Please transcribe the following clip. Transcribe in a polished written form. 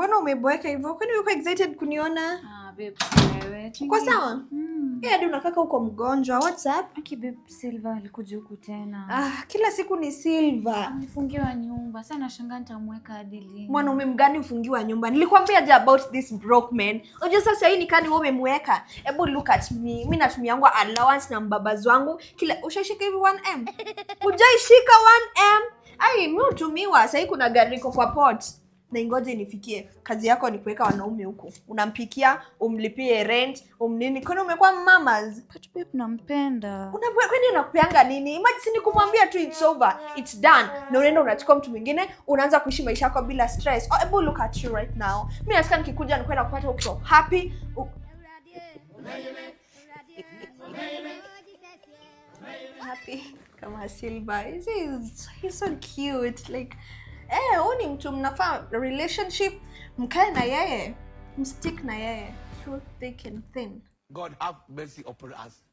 Mbona umeboeka hivyo? Kwani uko excited kuniona? Ah, babe, si wewe. Uko sawa? Mm. Eh, hadi unakaa uko mgonjwa. What's up? Aki babe, Silva alikuja huku tena. Ah, kila siku ni Silva. Amefungiwa nyumba. Sasa nashangaa nitamweka hadi lini. Mwanaume mgani ufungiwa nyumba? Nilikwambia je about this broke man. Unajua sasa hii ni kani wewe umemweka. Hebu look at me. Mimi natumiangwa allowance na mbabazi wangu. Kila ushaishika hivi 1M? Hujaishika 1M? Ai, mimi hutumiwa. Sasa hii kuna gari iko kwa port. Na ingoje inifikie. Kazi yako ni kuweka wanaume huku. Unampikia, umlipie rent, umnini. Kwani umekuwa mamas? But babe, nampenda. Kwani anakupeanga nini? Imagine si ni kumwambia tu it's over, it's done. Na unaenda unachukua mtu mwingine, unaanza kuishi maisha yako bila stress. Oh, ebu look at you right now. Mimi nataka nikikuja nikuwe nakupata ukiwa happy. Happy kama Silva. He's so cute. Like, huyu ni mtu mnafaa relationship, mkae na yeye, mstick na yeye through thick and thin. God have mercy upon us.